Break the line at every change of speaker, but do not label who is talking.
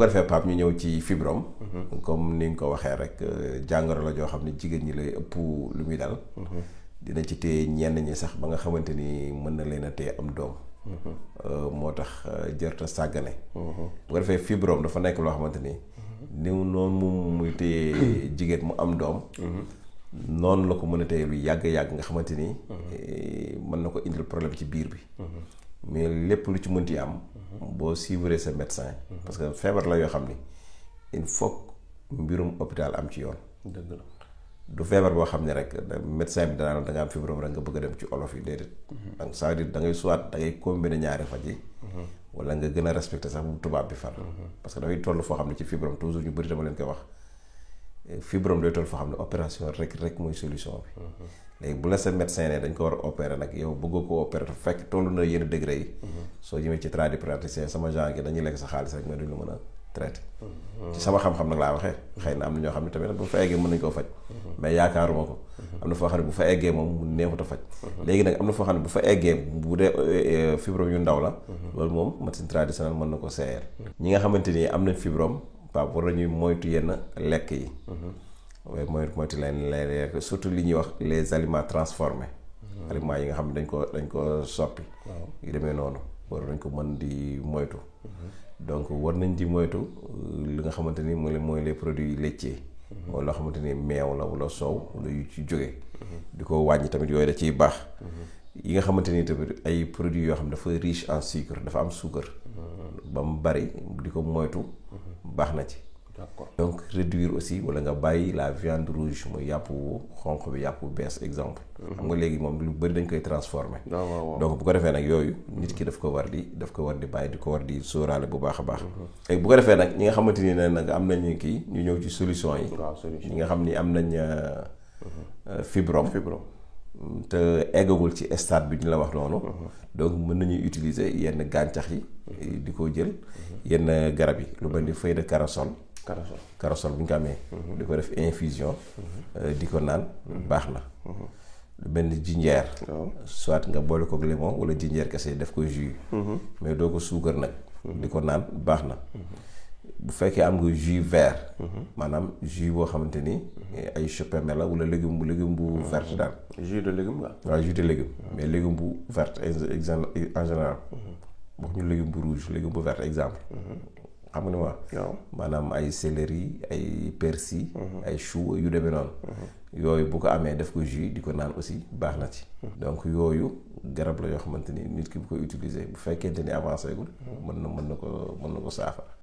ko defee Pape ñu ñëw ci fibrome. comme ni nga ko waxee rek jàngoro la joo xam ne jigéen ñi lay ëpp lu muy dal. dina ci téye ñenn ñi sax ba nga xamante ni mën na leen a téye am doom. moo tax jërta sàggane. bu ko defee fibrome dafa nekk loo xamante ni. ni noonu moom muy téye jigéen mu am doom. noonu la ko mën a téye lu yàgg-yàgg nga xamante ni. mën na ko indil problème ci biir bi. mais lépp lu ci mënti am. boo suivre sa médecin. parce que feebar la yoo xam ni il faut mbirum hôpital am ci yoon.
dëgg la
du feebar boo xam ne rek médecin bi danaa da nga am fibrome rek nga bëgg a dem ci olof yi déedéet. donc ça veut dire da ngay soit da ngay combiner ñaari faj yi. wala nga gën a respecté sax bu tubaab bi far. parce que dafay toll foo xam ne ci fibrome toujours ñu bëri dama leen koy wax. fibrome day toll foo xam ne opération rek mooy solution bi. léegi bu la sa médecin ne dañ ko war a opérer nag yow bëggoo ko opérer te fekk toll na yenn degré yi. soo ñëwee ci tradipraticien sama genre gi dañuy lekk sa xaalis rek mais duñ la mën a traité. ci sama xam-xam nag laa waxee. xëy na am na ñoo xam ne tamit bu fa eggee mën nañu koo faj. mais yaakaaruma ko. am na foo xam ne bu fa eggee moom mu neexut a faj. léegi nag am na foo xam ne bu fa eggee bu dee fibrome yu ndaw la. loolu moom médecine traditionnelle mën na ko seeyal. ñi nga xamante ni am nañ fibrome Pape war nañuy moytu yenn lekk yi. waaye moytu leen lekk surtout li ñuy wax les aliments transformés. aliments yi nga xam ne dañ ko soppi. yu demee noonu war nañ ko mën di moytu. donc war nañ di moytu li nga xamante ni mooy les produits laitiers. wala loo xamante ni meew la wala soow wala yu ci jóge di ko wàññi tamit yooyu da ciy baax. yi nga xamante ni tamit ay produits yoo xam ne dafa riche en sucre dafa am suukar. ba mu bari di ko moytu baax na ci.
d'accord
donc réduire aussi wala nga bàyyi la viande rouge mooy yàpp wu xonq bi yàpp bu bees exemple. xam nga léegi moom lu bëri dañ koy transformer. donc bu ko defee nag yooyu nit ki daf ko war di bàyyi di ko war di sóoraale bu baax a baax. léegi bu ko defee nag ñi nga xamante ni ne nag am nañu kii ñu ñëw ci solution yi. ñi nga xam ni am nañ fibrome. te eggagul ci stade bi ñu la wax noonu. donc mën nañuy utiliser yenn gàncax yi. di ko jël yenn garab yi lu mel ni feuille de corossol. corossol bu ñu ko amee. di ko def infusion. di ko naan baax na. lu mel ni jinjeer. soit nga boole ko limon wala jinjeer kese def ko jus. mais doo ko suukar nag. di ko naan baax na. bu fekkee am nga jus vert. maanaam jus boo xamante ni ay chopin la wala légume bu verte daal.
jus de légume
waaw jus de légume mais légume bu verte en général. wax ñu légume bu rouge légume bu verte exemple. xam nga ni ma maanaam ay céleri ay persil. ay chou yu demee noonu. yooyu bu ko amee def ko jus di ko naan aussi baax na ci. donc yooyu garab la yoo xamante ni nit ki bu koy utiliser bu fekkente ni avancé gul. mën na ko saafara.